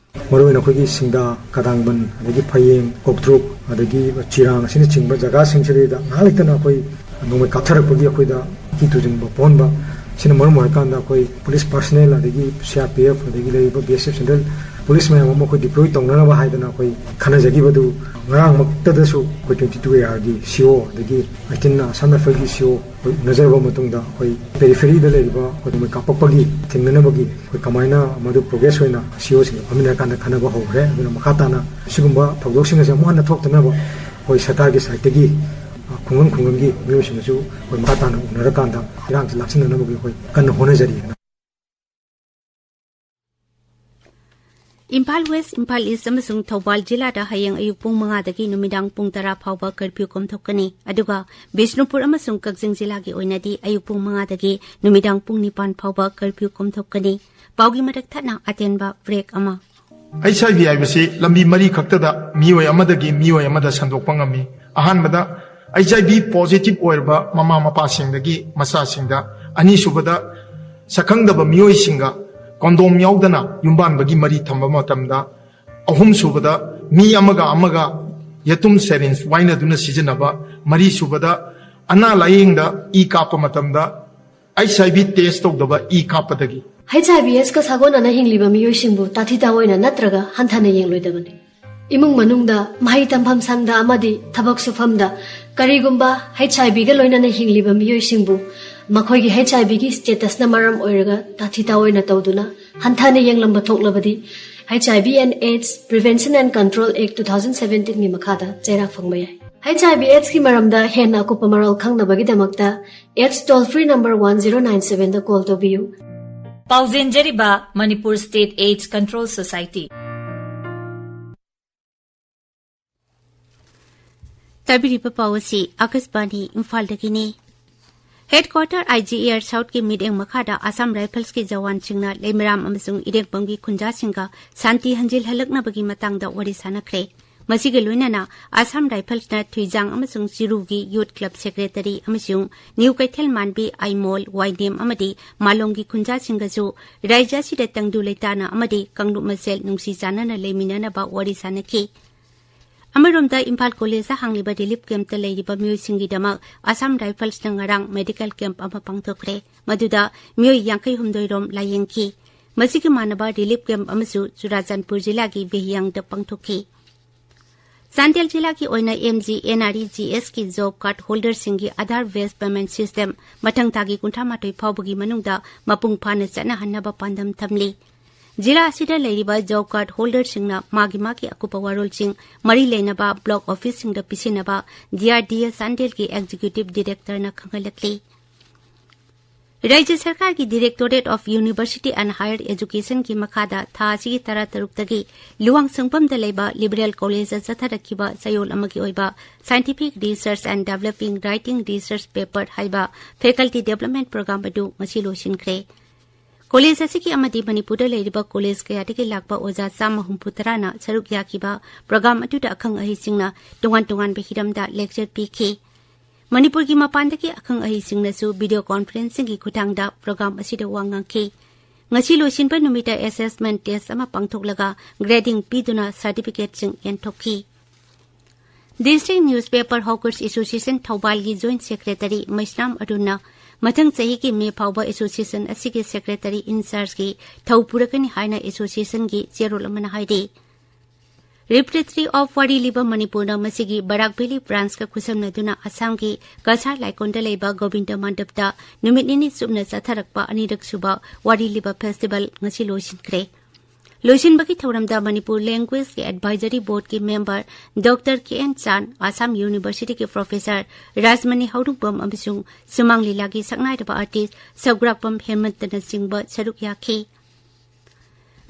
ꯃꯔꯨꯑꯣꯏꯅ ꯑꯩꯈꯣꯏꯒꯤ ꯁꯤꯡꯗꯥ, ꯀꯗꯥꯡꯕꯟ, ꯑꯗꯒꯤ ꯐꯌꯦꯡ, ꯀꯣꯛꯇ꯭ꯔꯨꯛ, ꯑꯗꯒꯤ ꯆꯤꯔꯥꯡ ꯑꯁꯤꯅꯆꯤꯡꯕ ꯖꯒꯥꯁꯤꯡꯁꯤꯗꯩꯗ ꯉꯥꯏꯍꯥꯛ ꯂꯩꯇꯅ ꯑꯩꯈꯣꯏ ꯅꯣꯡꯃꯩ ꯀꯥꯞꯊꯔꯛꯄꯒꯤ ꯑꯩꯈꯣꯏꯗ ꯀꯤ ꯇꯨꯖꯤꯟꯕ ꯄꯣꯛꯍꯟꯕ꯫ ꯁꯤꯅ ꯃꯔꯝ ꯑꯣꯏꯔꯀꯥꯟꯗ ꯑꯩꯈꯣꯏ ꯄꯨꯂꯤꯁ ꯄꯥꯔꯁꯅꯦꯜ, ꯑꯗꯒꯤ ꯁꯤ ꯑꯥꯔ ꯄꯤ ꯑꯦꯐ, ꯑꯗꯒꯤ ꯂꯩꯔꯤꯕ ꯕꯤ ꯑꯦꯁ ꯑꯦꯐ ꯁꯦꯟꯇ꯭ꯔꯦꯜ ꯄꯨꯂꯤꯁ ꯃꯌꯥꯝ ꯑꯃ ꯑꯩꯈꯣꯏ ꯗꯤꯄ꯭ꯂꯣꯏ ꯇꯧꯅꯅꯕ ꯍꯥꯏꯗꯅ ꯑꯩꯈꯣꯏ ꯈꯟꯅꯖꯈꯤꯕꯗꯨ, ꯉꯔꯥꯡꯃꯛꯇꯗꯁꯨ ꯑꯩꯈꯣꯏ ꯇ꯭ꯋꯦꯟꯇꯤ ꯇꯨ ꯑꯦ ꯑꯥꯔꯒꯤ ꯁꯤ ꯏ ꯑꯣ, ꯑꯗꯒꯤ ꯑꯩꯠꯇꯤꯟ ꯑꯁꯥꯝ ꯔꯥꯏꯐꯜꯒꯤ ꯁꯤ ꯏ ꯑꯣ ꯑꯩꯈꯣꯏ ꯎꯅꯖꯔꯕ ꯃꯇꯨꯡꯗ, ꯑꯩꯈꯣꯏ ꯄꯦꯔꯤꯐꯦꯔꯤꯗ ꯂꯩꯔꯤꯕ ꯑꯩꯈꯣꯏ ꯅꯣꯡꯃꯩ ꯀꯥꯞꯄꯛꯄꯒꯤ ꯊꯤꯡꯅꯅꯕꯒꯤ ꯑꯩꯈꯣꯏ ꯀꯃꯥꯏꯅ ꯃꯗꯨ ꯄ꯭ꯔꯣꯒ꯭ꯔꯦꯁ ꯑꯣꯏꯅ ꯁꯤ ꯏ ꯑꯣꯁꯤꯡꯒ ꯐꯝꯃꯤꯟꯅꯔꯀꯥꯟꯗ ꯈꯟꯅꯕ ꯍꯧꯈ꯭ꯔꯦ꯫ ꯑꯗꯨꯅ ꯃꯈꯥ ꯇꯥꯅ ꯁꯤꯒꯨꯝꯕ ꯊꯧꯗꯣꯛꯁꯤꯡ ꯑꯁꯤ ꯑꯃꯨꯛ ꯍꯟꯅ ꯊꯣꯛꯇꯅꯕ ꯑꯩꯈꯣꯏ ꯁꯔꯀꯥꯔꯒꯤ ꯁꯥꯏꯠꯇꯒꯤ, ꯑ, ꯈꯨꯡꯒꯪ ꯈꯨꯡꯒꯪꯒꯤ ꯃꯤꯑꯣꯏꯁꯤꯡꯒꯁꯨ ꯑꯩꯈꯣꯏ ꯃꯈꯥ ꯇꯥꯅ ꯎꯅꯔꯀꯥꯟꯗ ꯏꯔꯥꯡꯁꯤ ꯂꯥꯛꯁꯤꯟꯅꯅꯕꯒꯤ ꯑꯩꯈꯣꯏ ꯀꯟꯅ ꯍꯣꯠꯅꯖꯔꯤ꯫ ꯏꯝꯐꯥꯜ ꯋꯦꯁ, ꯏꯝꯐꯥꯜ ꯏꯁ ꯑꯃꯁꯨꯡ ꯊꯧꯕꯥꯜ ꯖꯤꯂꯥꯗ ꯍꯌꯦꯡ ꯑꯌꯨꯛ ꯄꯨꯡ ꯃꯉꯥꯗꯒꯤ ꯅꯨꯃꯤꯗꯥꯡ ꯄꯨꯡ ꯇꯔꯥ ꯐꯥꯎꯕ ꯀꯔꯐ꯭ꯌꯨ ꯀꯣꯝꯊꯣꯛꯀꯅꯤ꯫ ꯑꯗꯨꯒ ꯕꯤꯁꯅꯨꯄꯨꯔ ꯑꯃꯁꯨꯡ ꯀꯛꯆꯤꯡ ꯖꯤꯂꯥꯒꯤ ꯑꯣꯏꯅꯗꯤ ꯑꯌꯨꯛ ꯄꯨꯡ ꯃꯉꯥꯗꯒꯤ ꯅꯨꯃꯤꯗꯥꯡ ꯄꯨꯡ ꯅꯤꯄꯥꯟ ꯐꯥꯎꯕ ꯀꯔꯐ꯭ꯌꯨ ꯀꯣꯝꯊꯣꯛꯀꯅꯤ꯫ ꯄꯥꯎꯒꯤ ꯃꯔꯛ ꯊꯠꯅ ꯑꯇꯦꯟꯕ ꯕ꯭ꯔꯦꯛ ꯑꯃ꯫ ꯑꯩꯆ ꯑꯥꯏ ꯚꯤ ꯍꯥꯏꯕꯁꯤ ꯂꯝꯕꯤ ꯃꯔꯤ ꯈꯛꯇꯗ ꯃꯤꯑꯣꯏ ꯑꯃꯗꯒꯤ ꯃꯤꯑꯣꯏ ꯑꯃꯗ ꯁꯟꯗꯣꯛꯄ ꯉꯝꯃꯤ꯫ ꯑꯍꯥꯟꯕꯗ, ꯑꯩꯆ ꯑꯥꯏ ꯚꯤ ꯄꯣꯖꯤꯇꯤꯚ ꯑꯣꯏꯔꯕ ꯃꯃꯥ ꯃꯄꯥꯁꯤꯡꯗꯒꯤ ꯃꯆꯥꯁꯤꯡꯗ꯫ ꯑꯅꯤꯁꯨꯕꯗ, ꯁꯛꯈꯪꯗꯕ ꯃꯤꯑꯣꯏꯁꯤꯡꯒ ꯀꯣꯟꯗꯣꯝ ꯌꯥꯎꯗꯅ ꯌꯨꯝꯕꯥꯟꯕꯒꯤ ꯃꯔꯤ ꯊꯝꯕ ꯃꯇꯝꯗ꯫ ꯑꯍꯨꯝꯁꯨꯕꯗ, ꯃꯤ ꯑꯃꯒ ꯑꯃꯒ ꯌꯦꯇꯨꯝ ꯁꯦꯔꯤꯟꯖ ꯋꯥꯏꯅꯗꯨꯅ ꯁꯤꯖꯤꯟꯅꯕ꯫ ꯃꯔꯤꯁꯨꯕꯗ, ꯑꯅꯥ ꯂꯥꯌꯦꯡꯗ ꯏ ꯀꯥꯞꯄ ꯃꯇꯝꯗ ꯑꯩꯆ ꯑꯥꯏ ꯚꯤ ꯇꯦꯁ ꯇꯧꯗꯕ ꯏ ꯀꯥꯞꯄꯗꯒꯤ꯫ ꯑꯩꯆ ꯑꯥꯏ ꯚꯤ ꯑꯦꯁꯀ ꯁꯥꯒꯣꯟꯅꯅ ꯍꯤꯡꯂꯤꯕ ꯃꯤꯑꯣꯏꯁꯤꯡꯕꯨ ꯇꯥꯊꯤ ꯇꯥꯑꯣꯏꯅ ꯅꯠꯇ꯭ꯔꯒ ꯍꯟꯊꯅ ꯌꯦꯡꯂꯣꯏꯗꯕꯅꯤ꯫ ꯏꯃꯨꯡ ꯃꯅꯨꯡꯗ, ꯃꯍꯩ ꯇꯝꯐꯝ ꯁꯪꯗ ꯑꯃꯗꯤ ꯊꯕꯛ ꯁꯨꯐꯝꯗ ꯀꯔꯤꯒꯨꯝꯕ ꯑꯩꯆ ꯑꯥꯏ ꯚꯤꯒ ꯂꯣꯏꯅꯅ ꯍꯤꯡꯂꯤꯕ ꯃꯤꯑꯣꯏꯁꯤꯡꯕꯨ ꯃꯈꯣꯏꯒꯤ ꯑꯩꯆ ꯑꯥꯏ ꯚꯤꯒꯤ ꯁ꯭ꯇꯦꯇꯁꯅ ꯃꯔꯝ ꯑꯣꯏꯔꯒ ꯇꯥꯊꯤ ꯇꯥꯑꯣꯏꯅ ꯇꯧꯗꯨꯅ ꯍꯟꯊꯅ ꯌꯦꯡꯂꯝꯕ ꯊꯣꯛꯂꯕꯗꯤ H I V and AIDS Prevention and Control Act two thousand seventeen ꯒꯤ ꯃꯈꯥꯗ ꯆꯩꯔꯥꯛ ꯐꯪꯕ ꯌꯥꯏ꯫ H I V AIDS ꯀꯤ ꯃꯔꯝꯗ ꯍꯦꯟꯅ ꯑꯀꯨꯞꯄ ꯃꯔꯣꯜ ꯈꯪꯅꯕꯒꯤꯗꯃꯛꯇ AIDS toll free number one zero nine seven ꯗ call ꯇꯧꯕꯤꯌꯨ꯫ ꯄꯥꯎꯖꯦꯟꯖꯔꯤꯕ Manipur State AIDS Control Society꯫ ꯇꯥꯕꯤꯔꯤꯕ ꯄꯥꯎ ꯑꯁꯤ ꯑꯀꯥꯁꯕꯥꯅꯤ ꯏꯝꯐꯥꯜꯗꯒꯤꯅꯤ꯫ ꯍꯦꯗꯀ꯭ꯋꯥꯇꯔ ꯑꯥꯏ ꯖꯤ ꯑꯦꯌꯔ ꯁꯥꯎꯠꯀꯤ ꯃꯤꯠꯌꯦꯡ ꯃꯈꯥꯗ ꯑꯁꯥꯝ ꯔꯥꯏꯐꯜꯁꯀꯤ ꯖꯋꯥꯟꯁꯤꯡꯅ ꯂꯩꯃꯔꯥꯝ ꯑꯃꯁꯨꯡ ꯏꯔꯦꯡꯕꯝꯒꯤ ꯈꯨꯟꯖꯥꯁꯤꯡꯒ ꯁꯥꯟꯇꯤ ꯍꯟꯖꯤꯜꯍꯜꯂꯛꯅꯕꯒꯤ ꯃꯇꯥꯡꯗ ꯋꯥꯔꯤ ꯁꯥꯟꯅꯈ꯭ꯔꯦ꯫ ꯃꯁꯤꯒꯤ ꯂꯣꯏꯅꯅ ꯑꯁꯥꯝ ꯔꯥꯏꯐꯜꯁꯅ ꯊꯨꯏꯖꯥꯡ ꯑꯃꯁꯨꯡ ꯆꯤꯔꯨꯒꯤ ꯌꯨꯠ ꯀ꯭ꯂꯕ ꯁꯦꯀ꯭ꯔꯦꯇꯔꯤ ꯑꯃꯁꯨꯡ ꯅ꯭ꯌꯨ ꯀꯩꯊꯦꯜ ꯃꯥꯟꯕꯤ, ꯑꯥꯏꯃꯣꯜ, ꯋꯥꯏꯅꯦꯝ ꯑꯃꯗꯤ ꯃꯥꯂꯣꯝꯒꯤ ꯈꯨꯟꯖꯥꯁꯤꯡꯒꯁꯨ ꯔꯥꯏꯖ꯭ꯌ ꯑꯁꯤꯗ ꯇꯪꯗꯨ ꯂꯩꯇꯥꯅ ꯑꯃꯗꯤ ꯀꯥꯡꯂꯨꯞ ꯃꯁꯦꯜ ꯅꯨꯡꯁꯤ ꯆꯥꯟꯅꯅ ꯂꯩꯃꯤꯟꯅꯅꯕ ꯋꯥꯔꯤ ꯁꯥꯟꯅꯈꯤ꯫ ꯑꯃꯔꯣꯝꯗ ꯏꯝꯐꯥꯜ ꯀꯣꯂꯦꯖꯇ ꯍꯥꯡꯂꯤꯕ ꯔꯤꯂꯤꯐ ꯀꯦꯝꯞꯇ ꯂꯩꯔꯤꯕ ꯃꯤꯑꯣꯏꯁꯤꯡꯒꯤꯗꯃꯛ ꯑꯁꯥꯝ ꯔꯥꯏꯐꯜꯁꯅ ꯉꯔꯥꯡ ꯃꯦꯗꯤꯀꯦꯜ ꯀꯦꯝꯞ ꯑꯃ ꯄꯥꯡꯊꯣꯛꯈ꯭ꯔꯦ꯫ ꯃꯗꯨꯗ ꯃꯤꯑꯣꯏ ꯌꯥꯡꯈꯩ ꯍꯨꯝꯗꯣꯏ ꯔꯣꯝ ꯂꯥꯌꯦꯡꯈꯤ꯫ ꯃꯁꯤꯒ ꯃꯥꯟꯅꯕ ꯔꯤꯂꯤꯐ ꯀꯦꯝꯞ ꯑꯃꯁꯨ ꯆꯨꯔꯥꯆꯥꯟꯄꯨꯔ ꯖꯤꯂꯥꯒꯤ ꯕꯦꯍꯤꯌꯥꯡꯗ ꯄꯥꯡꯊꯣꯛꯈꯤ꯫ ꯆꯥꯟꯗꯦꯜ ꯖꯤꯂꯥꯒꯤ ꯑꯣꯏꯅ M G N R E G ꯑꯦꯁꯀꯤ ꯖꯣꯕ ꯀꯥꯔꯗ ꯍꯣꯜꯗꯔꯁꯤꯡꯒꯤ ꯑꯥꯙꯥꯔ ꯕꯦꯁ ꯄꯦꯃꯦꯟꯠ ꯁꯤꯁꯇꯦꯝ ꯃꯊꯪ ꯊꯥꯒꯤ ꯀꯨꯟꯊ꯭ꯔꯥ ꯃꯥꯊꯣꯏ ꯐꯥꯎꯕꯒꯤ ꯃꯅꯨꯡꯗ ꯃꯄꯨꯡ ꯐꯥꯅ ꯆꯠꯅꯍꯟꯅꯕ ꯄꯥꯟꯗꯝ ꯊꯝꯂꯤ꯫ ꯖꯤꯂꯥ ꯑꯁꯤꯗ ꯂꯩꯔꯤꯕ ꯖꯣꯕ ꯀꯥꯔꯗ ꯍꯣꯜꯗꯔꯁꯤꯡꯅ ꯃꯥꯒꯤ ꯃꯥꯒꯤ ꯑꯀꯨꯞꯄ ꯋꯥꯔꯣꯜꯁꯤꯡ, ꯃꯔꯤ ꯂꯩꯅꯕ ꯕ꯭ꯂꯣꯛ ꯑꯣꯐꯤꯁꯁꯤꯡꯗ ꯄꯤꯁꯤꯟꯅꯕ ꯗꯤ ꯑꯥꯔ ꯗꯤ ꯑꯦ ꯆꯥꯟꯗꯦꯜꯒꯤ ꯑꯦꯛꯖꯤꯀ꯭ꯌꯨꯇꯤꯚ ꯗꯤꯔꯦꯛꯇꯔꯅ ꯈꯪꯍꯜꯂꯛꯂꯤ꯫ ꯔꯥꯖ꯭ꯌ ꯁꯔꯀꯥꯔꯒꯤ Directorate of University and Higher Educationꯒꯤ ꯃꯈꯥꯗ ꯊꯥ ꯑꯁꯤꯒꯤ ꯇꯔꯥ ꯇꯔꯨꯛꯇꯒꯤ ꯂꯨꯋꯥꯡꯁꯪꯕꯝꯗ ꯂꯩꯕ ꯂꯤꯕꯔꯦꯜ ꯀꯣꯂꯦꯖꯇ ꯆꯠꯊꯔꯛꯈꯤꯕ ꯆꯌꯣꯜ ꯑꯃꯒꯤ ꯑꯣꯏꯕ Scientific Research and Developing Writing Research Paper ꯍꯥꯏꯕ ꯐꯦꯀꯜꯇꯤ ꯗꯤꯕꯦꯂꯞꯃꯦꯟꯠ ꯄ꯭ꯔꯣꯒ꯭ꯔꯥꯝ ꯑꯗꯨ ꯉꯁꯤ ꯂꯣꯏꯁꯤꯟꯈ꯭ꯔꯦ꯫ ꯀꯣꯂꯦꯖ ꯑꯁꯤꯒꯤ ꯑꯃꯗꯤ ꯃꯅꯤꯄꯨꯔꯗ ꯂꯩꯔꯤꯕ ꯀꯣꯂꯦꯖ ꯀꯌꯥꯗꯒꯤ ꯂꯥꯛꯄ ꯑꯣꯖꯥ ꯆꯥꯝꯃ ꯍꯨꯝꯐꯨ ꯇꯔꯥꯅ ꯁꯔꯨꯛ ꯌꯥꯈꯤꯕ ꯄ꯭ꯔꯣꯒ꯭ꯔꯥꯝ ꯑꯗꯨꯗ ꯑꯈꯪ ꯑꯍꯩꯁꯤꯡꯅ ꯇꯣꯉꯥꯟ ꯇꯣꯉꯥꯟꯕ ꯍꯤꯔꯝꯗ ꯂꯦꯛꯆꯔ ꯄꯤꯈꯤ꯫ ꯃꯅꯤꯄꯨꯔꯒꯤ ꯃꯄꯥꯟꯗꯒꯤ ꯑꯈꯪ ꯑꯍꯩꯁꯤꯡꯅꯁꯨ ꯚꯤꯗꯤꯑꯣ ꯀꯣꯟꯐꯔꯦꯟꯁꯤꯡꯒꯤ ꯈꯨꯠꯊꯥꯡꯗ ꯄ꯭ꯔꯣꯒ꯭ꯔꯥꯝ ꯑꯁꯤꯗ ꯋꯥ ꯉꯥꯡꯈꯤ꯫ ꯉꯁꯤ ꯂꯣꯏꯁꯤꯟꯕ ꯅꯨꯃꯤꯠꯇ ꯑꯦꯁꯦꯁꯃꯦꯟꯠ ꯇꯦꯁ ꯑꯃ ꯄꯥꯡꯊꯣꯛꯂꯒ ꯒ꯭ꯔꯦꯗꯤꯡ ꯄꯤꯗꯨꯅ ꯁꯥꯔꯇꯤꯐꯤꯀꯦꯠꯁꯤꯡ ꯌꯦꯟꯊꯣꯛꯈꯤ꯫ District Newspaper Hawkers Association ꯊꯧꯕꯥꯜꯒꯤ ꯖꯣꯏꯟꯠ ꯁꯦꯀ꯭ꯔꯦꯇꯔꯤ ꯃꯩꯁꯅꯥꯝ ꯑꯔꯨꯟꯅ ꯃꯊꯪ ꯆꯍꯤꯒꯤ ꯃꯦ ꯐꯥꯎꯕ ꯑꯦꯁꯣꯁꯤꯌꯦꯁꯟ ꯑꯁꯤꯒꯤ ꯁꯦꯀ꯭ꯔꯦꯇꯔꯤ ꯏꯟꯆꯥꯔꯖꯀꯤ ꯊꯧ ꯄꯨꯔꯛꯀꯅꯤ ꯍꯥꯏꯅ ꯑꯦꯁꯣꯁꯤꯌꯦꯁꯟꯒꯤ ꯆꯦꯔꯣꯜ ꯑꯃꯅ ꯍꯥꯏꯔꯤ꯫ Repertory of ꯋꯥꯔꯤ ꯂꯤꯕ ꯃꯅꯤꯄꯨꯔꯅ ꯃꯁꯤꯒꯤ ꯕꯔꯥꯛ ꯚꯦꯂꯤ ꯕ꯭ꯔꯥꯟꯁꯀ ꯈꯨꯠꯁꯝꯅꯗꯨꯅ ꯑꯁꯥꯝꯒꯤ ꯀꯁꯥꯔ ꯂꯥꯏꯀꯣꯟꯗ ꯂꯩꯕ ꯒꯣꯕꯤꯟꯗ ꯃꯟꯗꯞꯇ ꯅꯨꯃꯤꯠ ꯅꯤꯅꯤ ꯆꯨꯞꯅ ꯆꯠꯊꯔꯛꯄ ꯑꯅꯤꯔꯛ ꯁꯨꯕ ꯋꯥꯔꯤ ꯂꯤꯕ ꯐꯦꯁꯇꯤꯚꯦꯜ ꯉꯁꯤ ꯂꯣꯏꯁꯤꯟꯈ꯭ꯔꯦ꯫ ꯂꯣꯏꯁꯤꯟꯕꯒꯤ ꯊꯧꯔꯝꯗ ꯃꯅꯤꯄꯨꯔ ꯂꯦꯡꯒ꯭ꯋꯦꯖꯀꯤ ꯑꯦꯗꯚꯥꯏꯖꯔꯤ ꯕꯣꯔꯗꯀꯤ member doctor K N Chan, Assam ꯌꯨꯅꯤꯚꯔꯁꯤꯇꯤꯒꯤ ꯄ꯭ꯔꯣꯐꯦꯁꯔ ꯔꯥꯖꯃꯅꯤ ꯍꯧꯔꯨꯡꯕꯝ ꯑꯃꯁꯨꯡ ꯁꯨꯃꯥꯡ ꯂꯤꯂꯥꯒꯤ ꯁꯛꯅꯥꯏꯔꯕ ꯑꯥꯔꯇꯤꯁ ꯁꯧꯒ꯭ꯔꯥꯛꯄꯝ ꯍꯦꯃꯟꯇꯅꯆꯤꯡꯕ ꯁꯔꯨꯛ ꯌꯥꯈꯤ꯫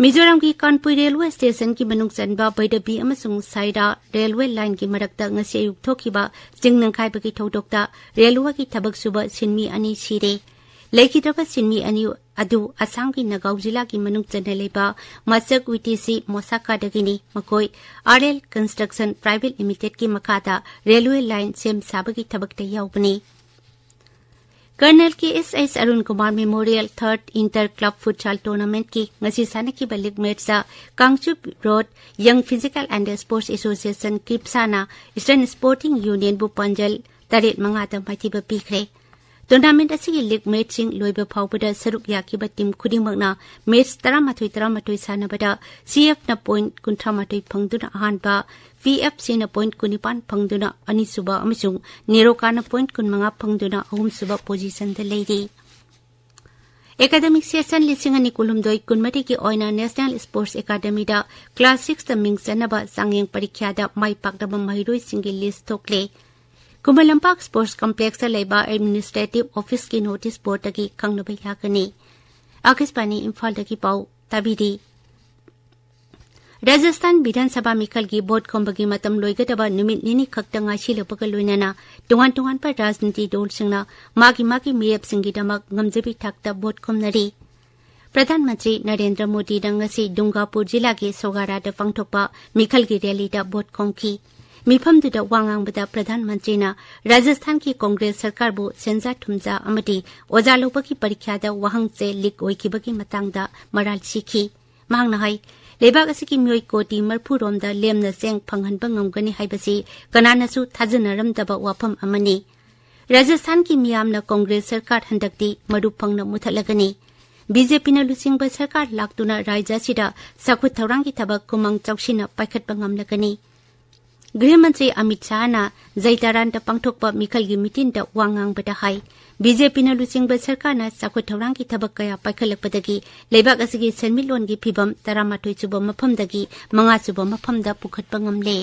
ꯃꯤꯖꯣꯔꯥꯝꯒꯤ ꯀꯥꯟꯄꯨꯏ ꯔꯦꯜꯋꯦ ꯁ꯭ꯇꯦꯁꯟꯒꯤ ꯃꯅꯨꯡ ꯆꯟꯕ ꯕꯩꯗꯕꯤ ꯑꯃꯁꯨꯡ ꯁꯥꯏꯔꯥ ꯔꯦꯜꯋꯦ ꯂꯥꯏꯟꯒꯤ ꯃꯔꯛꯇ ꯉꯁꯤ ꯑꯌꯨꯛ ꯊꯣꯛꯈꯤꯕ ꯆꯤꯡ ꯅꯤꯡꯈꯥꯏꯕꯒꯤ ꯊꯧꯗꯣꯛꯇ ꯔꯦꯜꯋꯦꯒꯤ ꯊꯕꯛ ꯁꯨꯕ ꯁꯤꯟꯃꯤ ꯑꯅꯤ ꯁꯤꯔꯦ꯫ ꯂꯩꯈꯤꯗ꯭ꯔꯕ ꯁꯤꯟꯃꯤ ꯑꯅꯤ ꯑꯗꯨ ꯑꯁꯥꯝꯒꯤ ꯅꯒꯥꯎ ꯖꯤꯂꯥꯒꯤ ꯃꯅꯨꯡ ꯆꯟꯅ ꯂꯩꯕ ꯃꯆꯛ ꯋꯤꯇꯤꯁꯤ ꯃꯣꯁꯥꯀꯥꯗꯒꯤꯅꯤ꯫ ꯃꯈꯣꯏ ꯑꯥꯔ ꯑꯦꯜ ꯀꯟꯁꯇ꯭ꯔꯛꯁꯟ ꯄ꯭ꯔꯥꯏꯚꯦꯠ ꯂꯤꯃꯤꯇꯦꯗꯀꯤ ꯃꯈꯥꯗ ꯔꯦꯜꯋꯦ ꯂꯥꯏꯟ ꯁꯦꯝ ꯁꯥꯕꯒꯤ ꯊꯕꯛꯇ ꯌꯥꯎꯕꯅꯤ꯫ Colonel K S H Arun Kumar memorial ꯊꯔꯠ ꯏꯟꯇꯔ ꯀ꯭ꯂꯕ ꯐꯨꯠꯁꯥꯜ ꯇꯣꯔꯅꯥꯃꯦꯟꯠꯀꯤ ꯉꯁꯤ ꯁꯥꯟꯅꯈꯤꯕ ꯂꯤꯒ ꯃꯦꯆꯇ ꯀꯥꯡꯆꯨꯞ ꯔꯣꯗ ꯌꯪ ꯐꯤꯖꯤꯀꯦꯜ ꯑꯦꯟ ꯁ꯭ꯄꯣꯔꯠꯁ ꯑꯦꯁꯣꯁꯤꯌꯦꯁꯟ, ꯀꯤꯞꯁꯥꯅ ꯏꯁꯇꯔꯟ ꯁ꯭ꯄꯣꯔꯇꯤꯡ ꯌꯨꯅꯤꯌꯟꯕꯨ ꯄꯥꯟꯖꯜ ꯇꯔꯦꯠ ꯃꯉꯥꯗ ꯃꯥꯏꯊꯤꯕ ꯄꯤꯈ꯭ꯔꯦ꯫ ꯇꯣꯔꯅꯥꯃꯦꯟꯠ ꯑꯁꯤꯒꯤ ꯂꯤꯒ ꯃꯦꯆꯁꯤꯡ ꯂꯣꯏꯕ ꯐꯥꯎꯕꯗ ꯁꯔꯨꯛ ꯌꯥꯈꯤꯕ ꯇꯤꯝ ꯈꯨꯗꯤꯡꯃꯛꯅ ꯃꯦꯆ ꯇꯔꯥꯃꯥꯊꯣꯏ ꯇꯔꯥꯃꯥꯊꯣꯏ ꯁꯥꯟꯅꯕꯗ ꯁꯤ ꯑꯦꯐꯅ ꯄꯣꯏꯟꯠ ꯀꯨꯟꯊ꯭ꯔꯥꯃꯥꯊꯣꯏ ꯐꯪꯗꯨꯅ ꯑꯍꯥꯟꯕ, ꯄꯤ ꯑꯦꯐ ꯁꯤꯅ ꯄꯣꯏꯟꯠ ꯀꯨꯟꯅꯤꯄꯥꯟ ꯐꯪꯗꯨꯅ ꯑꯅꯤꯁꯨꯕ ꯑꯃꯁꯨꯡ ꯅꯦꯔꯣꯀꯥꯅ ꯄꯣꯏꯟꯠ ꯀꯨꯟꯃꯉꯥ ꯐꯪꯗꯨꯅ ꯑꯍꯨꯝꯁꯨꯕ ꯄꯣꯖꯤꯁꯟꯗ ꯂꯩꯔꯤ꯫ ꯑꯦꯀꯥꯗꯃꯤꯛ ꯁꯦꯁꯟ ꯂꯤꯁꯤꯡ ꯑꯅꯤ ꯀꯨꯟꯍꯨꯝꯗꯣꯏ ꯀꯨꯟꯃꯔꯤꯒꯤ ꯑꯣꯏꯅ ꯅꯦꯁꯅꯦꯜ ꯁ꯭ꯄꯣꯔꯠꯁ ꯑꯦꯀꯥꯗꯃꯤꯗ ꯀ꯭ꯂꯥꯁ ꯁꯤꯛꯁꯇ ꯃꯤꯡ ꯆꯟꯅꯕ ꯆꯥꯡꯌꯦꯡ ꯄꯔꯤꯈ꯭ꯌꯥꯗ ꯃꯥꯏ ꯄꯥꯛꯂꯕ ꯃꯍꯩꯔꯣꯏꯁꯤꯡꯒꯤ ꯂꯤꯁ ꯊꯣꯛꯂꯦ꯫ ꯈꯨꯃꯟ ꯂꯝꯄꯥꯛ ꯁ꯭ꯄꯣꯔꯠꯁ ꯀꯝꯄ꯭ꯂꯦꯛꯁꯇ ꯂꯩꯕ ꯑꯦꯗꯃꯤꯅꯤꯁꯇ꯭ꯔꯦꯇꯤꯚ ꯑꯣꯐꯤꯁꯀꯤ ꯅꯣꯇꯤꯁ ꯕꯣꯔꯗꯇꯒꯤ ꯈꯪꯅꯕ ꯌꯥꯒꯅꯤ꯫ ꯑꯥꯀꯥꯁꯕꯥꯅꯤ ꯏꯝꯐꯥꯜꯗꯒꯤ ꯄꯥꯎ ꯇꯥꯕꯤꯔꯤ꯫ ꯔꯥꯖꯁꯊꯥꯟ ꯕꯤꯙꯥꯟ ꯁꯚꯥ ꯃꯤꯈꯜꯒꯤ ꯚꯣꯠ ꯈꯣꯝꯕꯒꯤ ꯃꯇꯝ ꯂꯣꯏꯒꯗꯕ ꯅꯨꯃꯤꯠ ꯅꯤꯅꯤ ꯈꯛꯇ ꯉꯥꯏꯁꯤꯜꯂꯛꯄꯒ ꯂꯣꯏꯅꯅ ꯇꯣꯉꯥꯟ ꯇꯣꯉꯥꯟꯕ ꯔꯥꯖꯅꯤꯇꯤ ꯗꯜꯁꯤꯡꯅ ꯃꯥꯒꯤ ꯃꯥꯒꯤ ꯃꯤꯔꯦꯞꯁꯤꯡꯒꯤꯗꯃꯛ ꯉꯝꯖꯕꯤ ꯊꯥꯛꯇ ꯚꯣꯠ ꯈꯣꯝꯅꯔꯤ꯫ ꯄ꯭ꯔꯙꯥꯟ ꯃꯟꯇ꯭ꯔꯤ ꯅꯔꯦꯟꯗ꯭ꯔ ꯃꯣꯗꯤꯅ ꯉꯁꯤ ꯗꯨꯡꯒꯥꯄꯨꯔ ꯖꯤꯂꯥꯒꯤ ꯁꯣꯒꯥꯔꯥꯗ ꯄꯥꯡꯊꯣꯛꯄ ꯃꯤꯈꯜꯒꯤ ꯔꯦꯂꯤꯗ ꯚꯣꯠ ꯈꯣꯝꯈꯤ꯫ ꯃꯤꯐꯝꯗꯨꯗ ꯋꯥ ꯉꯥꯡꯕꯗ ꯄ꯭ꯔꯙꯥꯟ ꯃꯟꯇ꯭ꯔꯤꯅ ꯔꯥꯖꯁꯊꯥꯟꯒꯤ ꯀꯣꯡꯒ꯭ꯔꯦꯁ ꯁꯔꯀꯥꯔꯕꯨ ꯁꯦꯟꯖꯥ ꯊꯨꯝꯖꯥ ꯑꯃꯗꯤ ꯑꯣꯖꯥ ꯂꯧꯕꯒꯤ ꯄꯔꯤꯈ꯭ꯌꯥꯗ ꯋꯥꯍꯪꯁꯦ ꯂꯤꯛ ꯑꯣꯏꯈꯤꯕꯒꯤ ꯃꯇꯥꯡꯗ ꯃꯔꯥꯜ ꯁꯤꯈꯤ꯫ ꯃꯍꯥꯛꯅ ꯍꯥꯏ, ꯂꯩꯕꯥꯛ ꯑꯁꯤꯒꯤ ꯃꯤꯑꯣꯏ ꯀꯣꯇꯤ ꯃꯔꯐꯨ ꯔꯣꯝꯗ ꯂꯦꯝꯅ ꯆꯦꯡ ꯐꯪꯍꯟꯕ ꯉꯝꯒꯅꯤ ꯍꯥꯏꯕꯁꯤ ꯀꯅꯥꯅꯁꯨ ꯊꯥꯖꯅꯔꯝꯗꯕ ꯋꯥꯐꯝ ꯑꯃꯅꯤ꯫ ꯔꯥꯖꯁꯊꯥꯟꯒꯤ ꯃꯤꯌꯥꯝꯅ ꯀꯣꯡꯒ꯭ꯔꯦꯁ ꯁꯔꯀꯥꯔ ꯍꯟꯗꯛꯇꯤ ꯃꯔꯨꯞ ꯐꯪꯅ ꯃꯨꯊꯠꯂꯒꯅꯤ꯫ ꯕꯤ ꯖꯦ ꯄꯤꯅ ꯂꯨꯆꯤꯡꯕ ꯁꯔꯀꯥꯔ ꯂꯥꯛꯇꯨꯅ ꯔꯥꯖ꯭ꯌ ꯑꯁꯤꯗ ꯆꯥꯎꯈꯠ ꯊꯧꯔꯥꯡꯒꯤ ꯊꯕꯛ ꯈꯨꯃꯥꯡ ꯆꯥꯎꯁꯤꯟꯅ ꯄꯥꯏꯈꯠꯄ ꯉꯝꯂꯒꯅꯤ꯫ ꯒ꯭ꯔꯤꯍ ꯃꯟꯇ꯭ꯔꯤ ꯑꯃꯤꯠ ꯁꯥꯍꯅ ꯖꯩꯇꯥꯔꯥꯟꯗ ꯄꯥꯡꯊꯣꯛꯄ ꯃꯤꯈꯜꯒꯤ ꯃꯤꯇꯤꯟꯗ ꯋꯥ ꯉꯥꯡꯕꯗ ꯍꯥꯏ, ꯕꯤ ꯖꯦ ꯄꯤꯅ ꯂꯨꯆꯤꯡꯕ ꯁꯔꯀꯥꯔꯅ ꯆꯥꯎꯈꯠ ꯊꯧꯔꯥꯡꯒꯤ ꯊꯕꯛ ꯀꯌꯥ ꯄꯥꯏꯈꯠꯂꯛꯄꯗꯒꯤ ꯂꯩꯕꯥꯛ ꯑꯁꯤꯒꯤ ꯁꯦꯟꯃꯤꯠꯂꯣꯟꯒꯤ ꯐꯤꯚꯝ ꯇꯔꯥꯃꯥꯊꯣꯏ ꯁꯨꯕ ꯃꯐꯝꯗꯒꯤ ꯃꯉꯥ ꯁꯨꯕ ꯃꯐꯝꯗ ꯄꯨꯈꯠꯄ ꯉꯝꯂꯦ꯫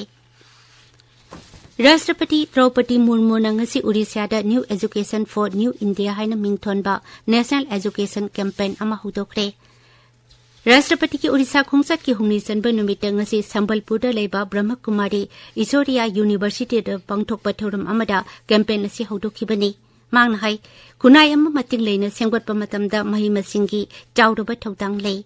ꯔꯥꯁꯇ꯭ꯔꯄꯇꯤ ꯗ꯭ꯔꯧꯄꯗꯤ ꯃꯨꯔꯃꯨꯅ ꯉꯁꯤ ꯎꯔꯤꯁ꯭ꯌꯥꯗ New Education for New India ꯍꯥꯏꯅ ꯃꯤꯡꯊꯣꯟꯕ National Education Campaign ꯑꯃ ꯍꯧꯗꯣꯛꯈ꯭ꯔꯦ꯫ ꯔꯥꯁꯇ꯭ꯔꯄꯇꯤꯒꯤ ꯎꯔꯤꯁꯥ ꯈꯣꯡꯆꯠꯀꯤ ꯍꯨꯝꯅꯤ ꯆꯟꯕ ꯅꯨꯃꯤꯠꯇ ꯉꯁꯤ ꯁꯝꯕꯜꯄꯨꯔꯗ ꯂꯩꯕ ꯕ꯭ꯔꯍ꯭ꯃꯀꯨꯃꯥꯔꯤ ꯏꯁꯣꯔꯤꯌꯥ ꯌꯨꯅꯤꯚꯔꯁꯤꯇꯤꯗ ꯄꯥꯡꯊꯣꯛꯄ ꯊꯧꯔꯝ ꯑꯃꯗ campaign ꯑꯁꯤ ꯍꯧꯗꯣꯛꯈꯤꯕꯅꯤ꯫ ꯃꯍꯥꯛꯅ ꯍꯥꯏ, ꯈꯨꯟꯅꯥꯏ ꯑꯃ ꯃꯇꯤꯡ ꯂꯩꯅ ꯁꯦꯝꯒꯠꯄ ꯃꯇꯝꯗ ꯃꯍꯩ ꯃꯁꯤꯡꯒꯤ ꯆꯥꯎꯔꯕ ꯊꯧꯗꯥꯡ ꯂꯩ꯫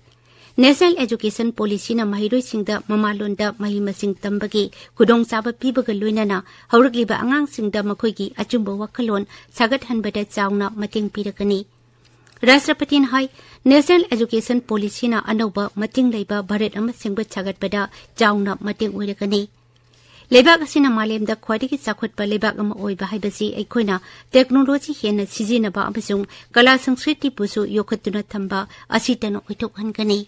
National Education Policyꯅ ꯃꯍꯩꯔꯣꯏꯁꯤꯡꯗ ꯃꯃꯥꯂꯣꯟꯗ ꯃꯍꯩ ꯃꯁꯤꯡ ꯇꯝꯕꯒꯤ ꯈꯨꯗꯣꯡꯆꯥꯕ ꯄꯤꯕꯒ ꯂꯣꯏꯅꯅ ꯍꯧꯔꯛꯂꯤꯕ ꯑꯉꯥꯡꯁꯤꯡꯗ ꯃꯈꯣꯏꯒꯤ ꯑꯆꯨꯝꯕ ꯋꯥꯈꯜꯂꯣꯟ ꯁꯥꯒꯠꯍꯟꯕꯗ ꯆꯥꯎꯅ ꯃꯇꯦꯡ ꯄꯤꯔꯒꯅꯤ꯫ ꯔꯥꯁꯇ꯭ꯔꯄꯇꯤꯅ ꯍꯥꯏ, National Education Policyꯅ ꯑꯅꯧꯕ ꯃꯇꯤꯡ ꯂꯩꯕ ꯚꯥꯔꯠ ꯑꯃ ꯁꯦꯝꯒꯠ ꯁꯥꯒꯠꯄꯗ ꯆꯥꯎꯅ ꯃꯇꯦꯡ ꯑꯣꯏꯔꯒꯅꯤ꯫ ꯂꯩꯕꯥꯛ ꯑꯁꯤꯅ ꯃꯥꯂꯦꯝꯗ ꯈ꯭ꯋꯥꯏꯗꯒꯤ ꯆꯥꯎꯈꯠꯄ ꯂꯩꯕꯥꯛ ꯑꯃ ꯑꯣꯏꯕ ꯍꯥꯏꯕꯁꯤ ꯑꯩꯈꯣꯏꯅ technology ꯍꯦꯟꯅ ꯁꯤꯖꯤꯟꯅꯕ ꯑꯃꯁꯨꯡ ꯀꯂꯥ ꯁꯪꯁꯀ꯭ꯔꯤꯇꯤꯕꯨꯁꯨ ꯌꯣꯛꯈꯠꯇꯨꯅ ꯊꯝꯕ ꯑꯁꯤꯇꯅ ꯑꯣꯏꯊꯣꯛꯍꯟꯒꯅꯤ꯫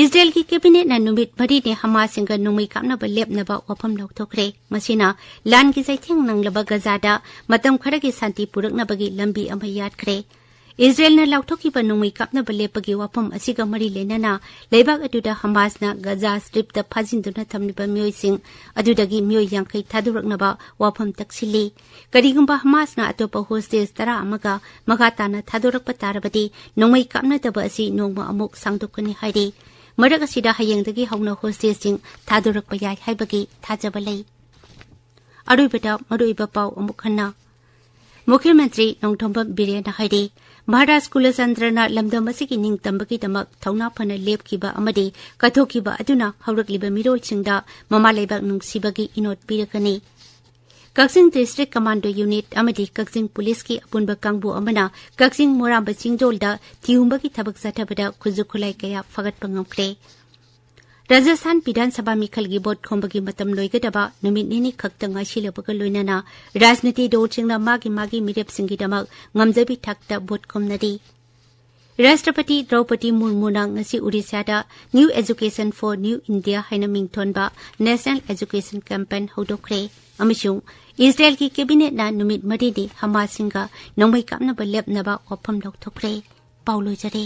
ꯏꯁꯔꯦꯜꯒꯤ cabinetꯅ ꯅꯨꯃꯤꯠ ꯃꯔꯤꯅꯤ ꯍꯃꯥꯁꯁꯤꯡꯒ ꯅꯣꯡꯃꯩ ꯀꯥꯞꯅꯕ ꯂꯦꯞꯅꯕ ꯋꯥꯐꯝ ꯂꯥꯎꯊꯣꯛꯈ꯭ꯔꯦ꯫ ꯃꯁꯤꯅ ꯂꯥꯟꯒꯤ ꯆꯩꯊꯦꯡ ꯅꯪꯂꯕ ꯒꯖꯥꯗ ꯃꯇꯝ ꯈꯔꯒꯤ ꯁꯥꯟꯇꯤ ꯄꯨꯔꯛꯅꯕꯒꯤ ꯂꯝꯕꯤ ꯑꯃ ꯌꯥꯠꯈ꯭ꯔꯦ꯫ ꯏꯁꯔꯦꯜꯅ ꯂꯥꯎꯊꯣꯛꯈꯤꯕ ꯅꯣꯡꯃꯩ ꯀꯥꯞꯅꯕ ꯂꯦꯞꯄꯒꯤ ꯋꯥꯐꯝ ꯑꯁꯤꯒ ꯃꯔꯤ ꯂꯩꯅꯅ ꯂꯩꯕꯥꯛ ꯑꯗꯨꯗ ꯍꯃꯥꯁꯅ ꯒꯖꯥ ꯁ꯭ꯇ꯭ꯔꯤꯞꯇ ꯐꯥꯖꯤꯟꯗꯨꯅ ꯊꯝꯂꯤꯕ ꯃꯤꯑꯣꯏꯁꯤꯡ ꯑꯗꯨꯗꯒꯤ ꯃꯤꯑꯣꯏ ꯌꯥꯡꯈꯩ ꯊꯥꯗꯣꯔꯛꯅꯕ ꯋꯥꯐꯝ ꯇꯛꯁꯤꯜꯂꯤ꯫ ꯀꯔꯤꯒꯨꯝꯕ ꯍꯃꯥꯁꯅ ꯑꯇꯣꯞꯄ hostage ꯇꯔꯥ ꯑꯃꯒ ꯃꯈꯥ ꯇꯥꯅ ꯊꯥꯗꯣꯔꯛꯄ ꯇꯥꯔꯕꯗꯤ ꯅꯣꯡꯃꯩ ꯀꯥꯞꯅꯗꯕ ꯑꯁꯤ ꯅꯣꯡꯃ ꯑꯃꯨꯛ ꯁꯥꯡꯗꯣꯛꯀꯅꯤ ꯍꯥꯏꯔꯤ꯫ ꯃꯔꯛ ꯑꯁꯤꯗ ꯍꯌꯦꯡꯗꯒꯤ ꯍꯧꯅ hostageꯁꯤꯡ ꯊꯥꯗꯣꯔꯛꯄ ꯌꯥꯏ ꯍꯥꯏꯕꯒꯤ ꯊꯥꯖꯕ ꯂꯩ꯫ ꯑꯔꯣꯏꯕꯗ ꯃꯔꯨꯑꯣꯏꯕ ꯄꯥꯎ ꯑꯃꯨꯛ ꯍꯟꯅ꯫ ꯃꯨꯈ꯭ꯌ ꯃꯟꯇ꯭ꯔꯤ ꯅꯣꯡꯊꯣꯝꯕꯝ ꯕꯤꯔꯦꯟꯅ ꯍꯥꯏꯔꯤ, ꯃꯍꯥꯔꯥꯖ ꯀꯨꯂꯆꯟꯗ꯭ꯔꯅ ꯂꯝꯗꯝ ꯑꯁꯤꯒꯤ ꯅꯤꯡꯇꯝꯕꯒꯤꯗꯃꯛ ꯊꯧꯅꯥ ꯐꯅ ꯂꯦꯞꯈꯤꯕ ꯑꯃꯗꯤ ꯀꯠꯊꯣꯛꯈꯤꯕ ꯑꯗꯨꯅ ꯍꯧꯔꯛꯂꯤꯕ ꯃꯤꯔꯣꯜꯁꯤꯡꯗ ꯃꯃꯥ ꯂꯩꯕꯥꯛ ꯅꯨꯡꯁꯤꯕꯒꯤ ꯏꯅꯣꯠ ꯄꯤꯔꯒꯅꯤ꯫ ꯀꯛꯆꯤꯡ District Commando Unit ꯑꯃꯗꯤ ꯀꯛꯆꯤꯡ ꯄꯨꯂꯤꯁꯀꯤ ꯑꯄꯨꯟꯕ ꯀꯥꯡꯕꯨ ꯑꯃꯅ ꯀꯛꯆꯤꯡ ꯃꯣꯔꯥꯝꯕ ꯆꯤꯡꯗꯣꯜꯗ ꯊꯤꯍꯨꯝꯕꯒꯤ ꯊꯕꯛ ꯆꯠꯊꯕꯗ ꯈꯨꯠꯁꯨ ꯈꯨꯠꯂꯥꯏ ꯀꯌꯥ ꯐꯒꯠꯄ ꯉꯝꯈ꯭ꯔꯦ꯫ ꯔꯥꯖꯁꯊꯥꯟ ꯕꯤꯙꯥꯟ ꯁꯚꯥ ꯃꯤꯈꯜꯒꯤ ꯚꯣꯠ ꯈꯣꯝꯕꯒꯤ ꯃꯇꯝ ꯂꯣꯏꯒꯗꯕ ꯅꯨꯃꯤꯠ ꯅꯤꯅꯤ ꯈꯛꯇ ꯉꯥꯏꯁꯤꯜꯂꯕꯒ ꯂꯣꯏꯅꯅ ꯔꯥꯖꯅꯤꯇꯤ ꯗꯜꯁꯤꯡꯅ ꯃꯥꯒꯤ ꯃꯥꯒꯤ ꯃꯤꯔꯦꯞꯁꯤꯡꯒꯤꯗꯃꯛ ꯉꯝꯖꯕꯤ ꯊꯥꯛꯇ ꯚꯣꯠ ꯈꯣꯝꯅꯔꯤ꯫ ꯔꯥꯁꯇ꯭ꯔꯄꯇꯤ ꯗ꯭ꯔꯧꯄꯗꯤ ꯃꯨꯔꯃꯨꯅ ꯉꯁꯤ ꯎꯔꯤꯁꯥꯗ New Education for New India ꯍꯥꯏꯅ ꯃꯤꯡꯊꯣꯟꯕ National Education Campaign ꯍꯧꯗꯣꯛꯈ꯭ꯔꯦ ꯑꯃꯁꯨꯡ ꯏꯁꯔꯥꯌꯦꯜꯒꯤ ꯀꯦꯕꯤꯅꯦꯠꯅ ꯅꯨꯃꯤꯠ ꯃꯔꯤꯅꯤ ꯍꯃꯥꯁꯁꯤꯡꯒ ꯅꯣꯡꯃꯩ ꯀꯥꯞꯅꯕ ꯂꯦꯞꯅꯕ ꯋꯥꯐꯝ ꯂꯧꯊꯣꯛꯈ꯭ꯔꯦ꯫ ꯄꯥꯎ ꯂꯣꯏꯖꯔꯦ꯫